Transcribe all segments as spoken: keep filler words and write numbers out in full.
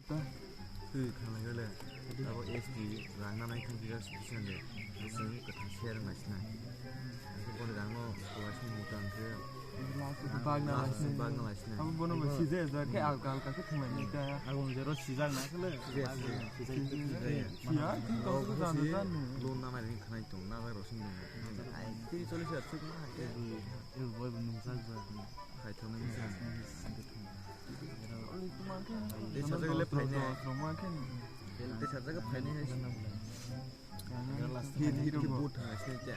Twi khanai le, abo S D rang nanai thang khe sufficient de, simi kwthang share nai sinai. Ang khe boni rang no scholarship ni tang khe last ko bag na lai sinai. Bag na lai sinai. Abo bono bo sije ja khe alka alka khe thang lai ni ta. Abo je ro sijak na khle. Sije, sije. Sije. Siya, khe kok ko jano jano. Loan nanai ring khanai tong, nanai rosing tong. Ai, twi chollish hajar suk ma khe. Ebo, ebo boy bo nungjak ba. Khai thang nai. Tei sajak le phainai. Tei sajak le phainai hai. Hit, hit, hit, boot hai sinai ta.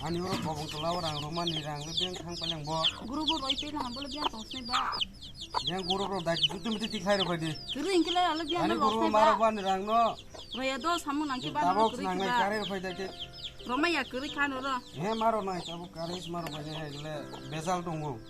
Ani oro kobong tola o rang romani rang le beng thang paleng bo. Guru bo roi pe na bole biang tong sini ba. Yang guru ro dai jutu mitu tik khai ro khai di. Guru ingkile ale biang. Ani guru maro ban rang no. Raya do samu nangki ba tabok nang nai kare ro khai dai te. Romaya kuri khan oro. He maro nai tabok kare maro bai nai le bezal tongo.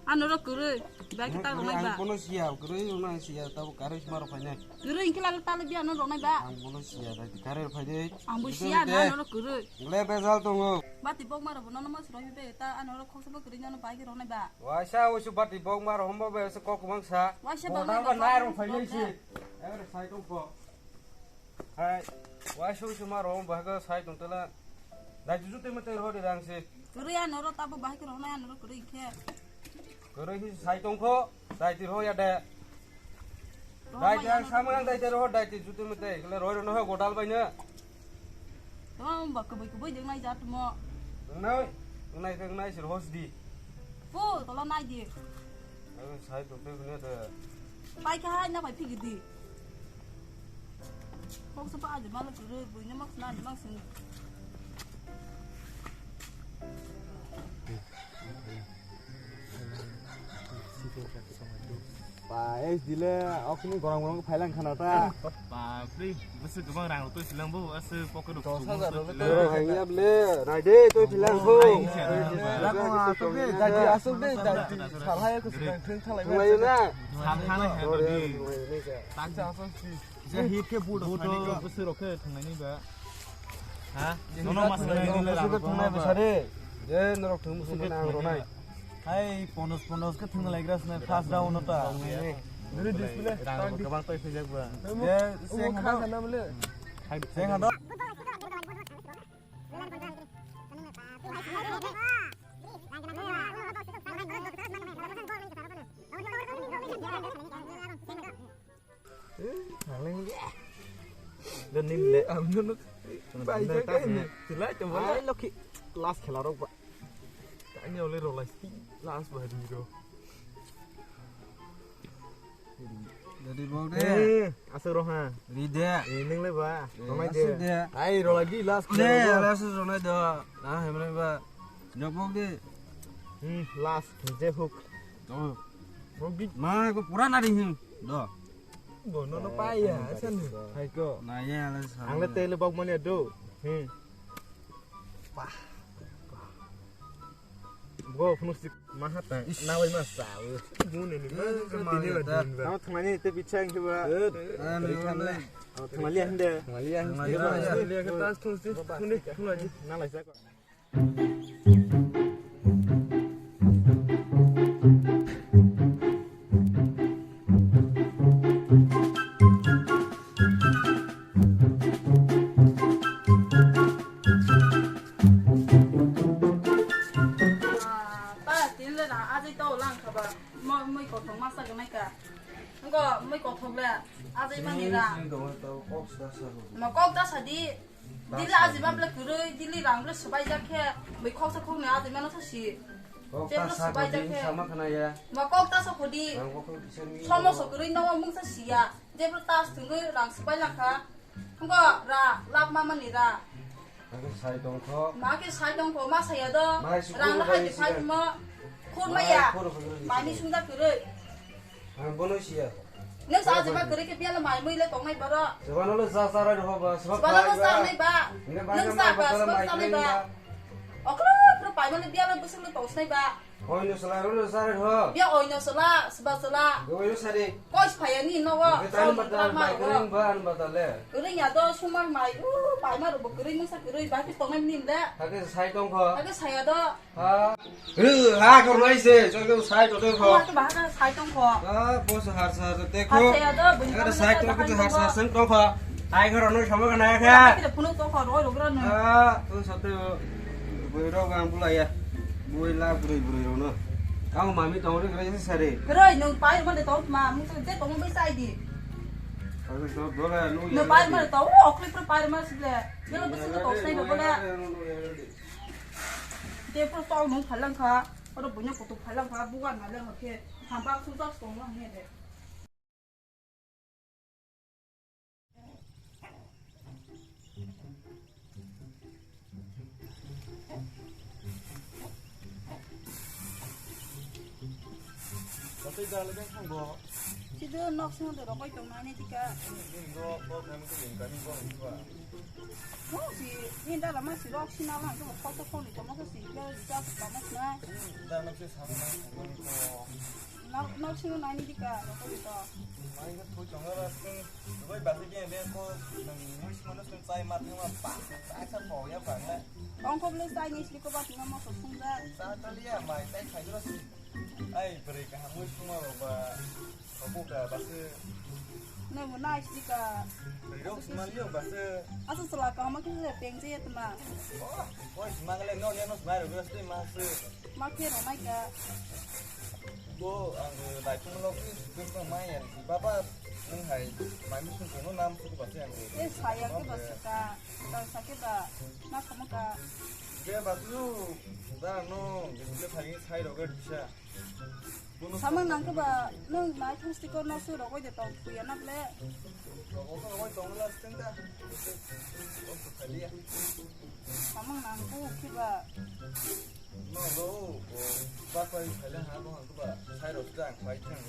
Ano ro kuri ba kita romai ba. Ang kono siya kuri romai siya tabok kare maro khai nai. Kuri ingkila le tale biya no ronai ba. Ang bono siya da kare phai de. Ang bo siya na no kuri. Le bezal tongo. Bati bok maro bono no mas roi be ta ano ro khoksa ba kuri no bai khe ronai ba. Waisa usu bati bok maro hombo be se kok mang sa. Waisa ba nai ro phai nei si. Ebre sai tong ko. Hai. Waisa usu maro hombo ba ga sai tong tela. Dai juju te mate ro de rang se. Kuri ano ro tabo bai khe ronai ano ro kuri khe. Kuri hi sai tong ko. Dai ti ro ya de. Dai te ang samang dai te rohor dai te jutu mete kle roi rono ho godal bai no. Tama ba kubui kubui deng nai jat mo. Nai nai kang nai sir hos di. Pu tola nai di. Ang sai to pe ne de. Pai ka hai na pai phi di. Kok sa pa aja mal kuru bui ne mak na mak sin. Ba, S D le, okhini gorong gorong phailang khana ta. Ba, pri, bwswk kwbang rang rwtwi silang bo, aswk pocket rok dos hajar rok. Ro hanya ble, rai de, toi philang bo. Rako aswk de, jadi aswk de, jadi salhai ko silang thung thalai. Thung lai na. Salhai hai. Ro de, thung lai na. Taksa aswk si. Kisa hit khe boot rok thani khe bwswk rok khe thangnaini ba. Ha? Nono mas nai nile rang thungnai ba sare. Je norok thung musu nang ronai. Hai ponos ponos khe thung laigra sna first round no ta. Dili display. Rang kwbang toi phijak ba. Je seng kha sana bole. Seng hado. Nangling le. Donin le. Ang no no. Bai ka kai ne. Tilai to ba. Ai lokhi. Last khela rok ba. Tani ole rolai sti. Last ba di ro. Jadi bok de. Eh, asuk ro ha. Ri de. Eh, nang le ba. Ronai de. Ai rolai di last khela. Last ronai de. Na hemre ba. Jok bok de. Hmm, last je hook. Oh. Bok di. Ma ko pura na ri hin. Do. Bono no paya, san. Hai ko. Na ya la sa. Ang le tele bok mani do. Hmm. Pah. Go phunuk sik ma hata. Na wai ma sa. Mune ni ma. Tini ba din ba. Ang thmani te bichang ke ba. Thmani hande. Thmani hande. Thmani hande. Tas thung sik. Thung ni thung aji. Na lai sa ko. Pa, tin le na, ajai to lang kha ba. Mo-, moi kothok masa ganai ka. Ngo, moi kothok le, ajai mani ra. Mo kok da sa di. Dili aji ma ble kwrwi, dili rang ble swbaijak khe, bui khoksa khoknwi aji mano sa si. Kok ta sa khodi, sama khna ya. Ma kok ta sa khodi. Rang bo khodi, somo so kwrwi no mung sa siya. Jebro tas thungwi rang swbai lang kha. Wngkha ra, lak mamani ra. Hakhe sai tongkho. Ma khe sai tongkho, ma saya do. Mai sukuru Rang bai hai sika. Phai mo. Khur Mai maya. Khur khur Mai ni sika. Sungda kwrwi. Ang bono siya. Nung sa jeba kwrwi khe biala mai mui le tongnai baro. Sebano le sa sa rai ho ba, seba Sebano le sa nai ba. Nung sa ba, seba sa nai ba. Okro pro pai male biala busung le tongsnai ba. Oino sala ro sare ho. Bia oino sala, sba sala. Oino sare. Koi phaya ni no wa. Tani bata mai kring ba an bata le. Kring ya do sumar mai u pai mar bo kring sa kring ba ki tongnai ni le. Hake sai tongkho. Hake saya do. Ha. Ru ha kor nai se, so ko sai to ko. Wa to ba ha sai tongkho. Ah, bos har sa te ko. Har saya do, bini Hake sai to ko har sa sang tongkho. Ai ko no sama kana kha. Kita puno tongkho ro ro ro no. Ah, to sa te. Bui rok ang bulai ya. Bui la bui bui rok no. Ang mami tong ri kre sari. Kre nung pai ma de tong ma, mung je tong bai sai di. Kre to dola nu ya. Nung pai ma de tong, o kli pro pai ma sile. Jelo bisi to sai do bole. Te pro to nung phalang kha. Oro bunya kutu phalang kha, bugan na lang khe. Hamba su tos tong ma he de. Sida nok song de rokoi tong nani tika. Mo si inda lama si rok sina lang ko ko ko ni tong ko si ke ja lama sina. Nok, nok sini nani dika, rokoi to. Mai ko thui tongo ra sini. Rokoi basi ke be ko nang mui sima no sini chai ma thang ma pa. Chai sa po ya pa na. Ong ko ble chai ni sili ko ba tinga mo so sung da. Sa ta liya mai chai khai ro si. Ai bre ka ha mui suma ro ba. Ko ka basi. Nai mo nai sili ka. Rok sima liyo basi. Asa sala ka ma ke peng je tma. Oh, oi sima le no ya no sima ro basi ma se. Ma khe rwmai ka. Bo ang naithok no khe bwswk mai ya. Baba, nwng hai mai muchung tongno nam suku ba se ang. E saya khe ba saka. Ka sake ba ma khamu ka. Be ba tu da no display phai sai rok ga disa. Samang nang khe ba nwng naithok sticker no su rok oi de tong puya na ble. Rok oi tong la sting da. Samang nang khe ba. No, no, o, ba koi phaile ha, bo hang ba, sai rok ta, bai thang.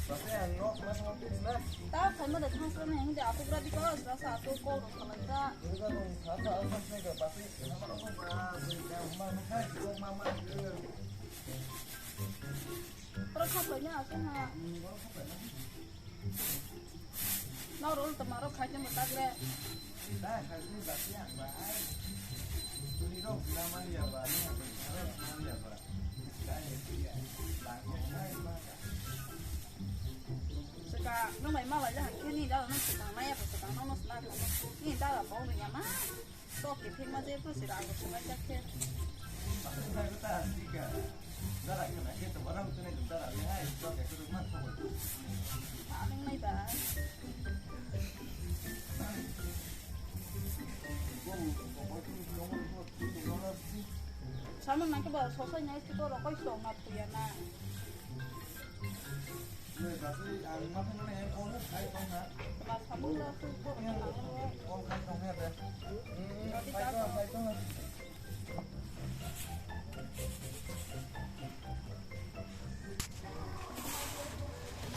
Ba se ang no, ma ma na. Ta phai ma da thang sa ne, hing de, ato bra di ko, sa sa, ato ko ro sa lai ta. Ni ba no, sa sa, sa sa, ga ba se, ha ma no, ba, ya, ma ma, ma ma. Pro kha phai na, ato ha. Norok tongmarok khai tongma tak le. Saka, nung bai malai le hangke ni dala nung saka maya pa saka nung nung sna kha. Ni dala bong ni yama. Sok ke phik ma je pru sira ang sna jak khe. Anung nai ba. Samung nang ke ba sosai nai siko rokoi song ma puya na.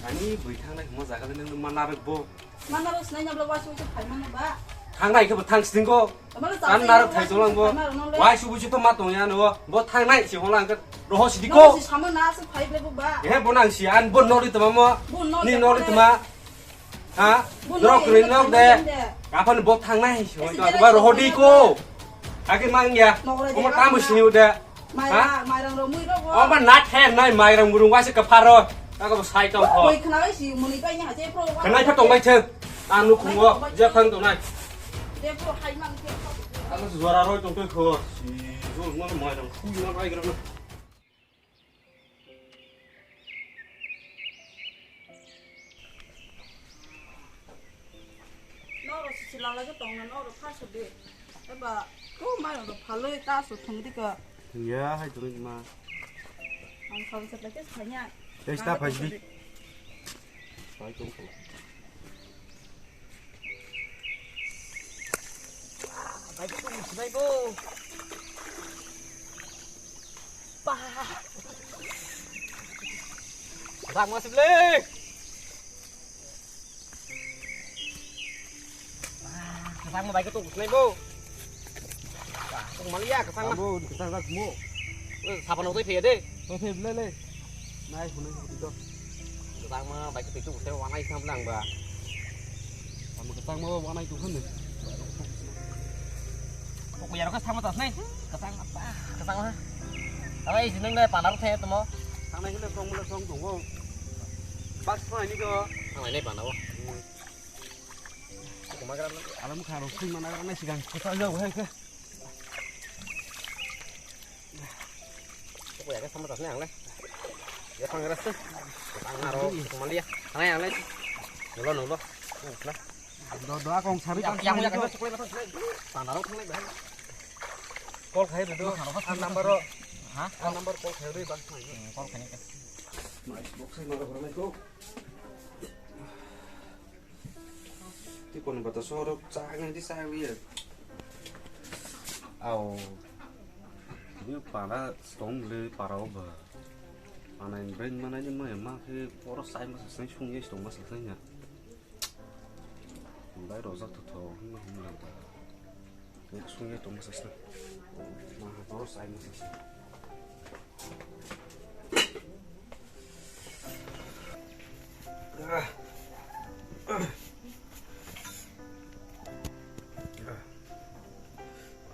Ani bui thangnai hwnma jaga de nang ma narwk bo. Ma narwk sinai na bla wasu wasu phai mano ba. Thangnai khe bo thang sting go. An narwk thai tong lang bo. Wai su buju to ma tong ya no. Bo thangnai si hong lang khe roho sidi ko. Si sama na su phai ble bo ba. He bo nang si an bo nori tama mo. Ni nori tama. Ha? Nok ri nok de. Kapan bo thangnai si hong ba roho di ko. Akin mang ya. Omo tamu sini udah. Mairang, mairang rok mui rok. Omo na the nai mairang murung waise kapharo. Ako bo sai tong ko. Mui khna si muni pai ni haje pro. Khnai pha tong bai the. Ang nukhungo je phang tongnai. Debro hai mang khe. Ano jora roi tong twi kho. Si jol mo mai rang khu na bai gra na. Noro si chila lagi tong na noro phaso de. Eba ko mai ro phaloi ta so thung di ka. Ya hai tong ma. Ang khau sa lagi thanya. Tei sta phai di. Phai tong ko. Nai bo. Ba. Rak masuk le. Kwchangma bai khe tok bwsnai bo. Tok maliya kwchangma. Abo kwchang rak mo. Sapan utai phiya de. To phai bwlai le. Nai hunai hudi do. Kwchangma bai khe tok bwsnai wanai sam lang ba. Amo kwchangma bo wanai tu hande. Kok yaro khe sama tasnai. Kwchangma. Kwchangma. Aba isi nang nai panar the tomo. Tangnai hile song mula song tongo. Bas phai ni do. Tangnai nai panao. Alam kharo sui mana na sigang kota jao hai khe. Ko ya ke sama tas ne ang le. Ya pang ras tu. Pang aro mali ya. Ang ya ang le. Nulo nulo. Do do akong sari. Ya ya ya. Pang aro thang le. Call khai do. Ang number ro. Ha? Ang number call khai do bang. Call khai ne. Mai box sai maro ko. Tei kono bata sorok chaknai di chakliya. Ao. Ni para stong le para o ba. Anai brain manai ni maya ma khe poro sai ma sai sung ye stong ma sai ya. Bai rojak tho tho hwnma hwnma da. Nek sung ye tong ma sai sa. Ma ha poro sai ma sai sa.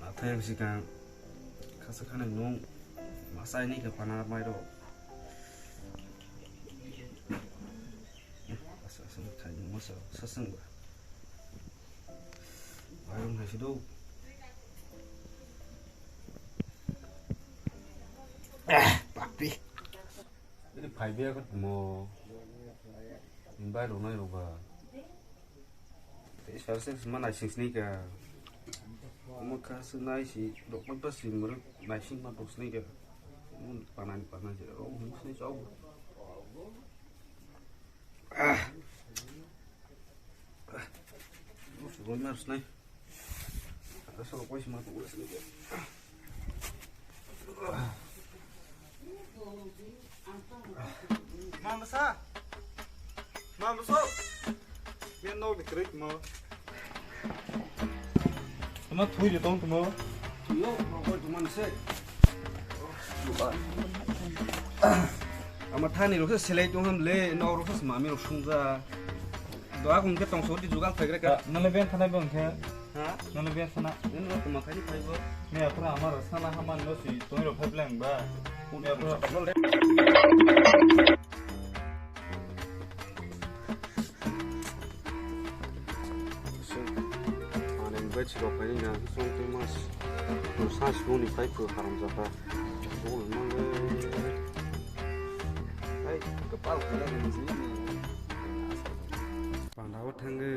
Athayang sikang khasa khanai nung masai ni khe pana mai ro. Asa asa khai nung masa sasang ba. Bayang hai sido. Papi. Ini phai biya ko mo. Imbai rok nai rok ba. Tei sar se ma nai sing sini ka. Mo ka se nai si rok ma ba si mo nai sing ma rok sini ka. Mo panani panani je rok mo sini chau. Ah. Mo se roi mar sini. Mama sa? Mama so? Yan no de krik mo. Tama thui de tong tamo. Yo, no ko tuman se. Ama thani rok se selai tong ham le, no rok se mami rok sungja. Doa kung ke tong so di jugal thai grek. Nale ben thanai bang khe. Ha? Nale ben sana. Nini rok tuma khai phai bo. Ni aphra amar sana haman no si tong rok phai blang ba. Ni aphra. Ani bai chiro phai ni na song tei mas. Sa song ni phai phu haram jaka. Song mang le. Hai, kepal kula ni ji. Panda o thangge.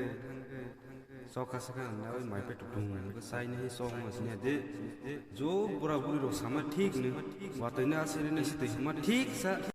Sok kha sakha ang na oi mai pe tutung nang ko sai ni sok ma sini de. Jo bura buri rok sama thik ni. Watoi na asiri na sitoi sama thik sa.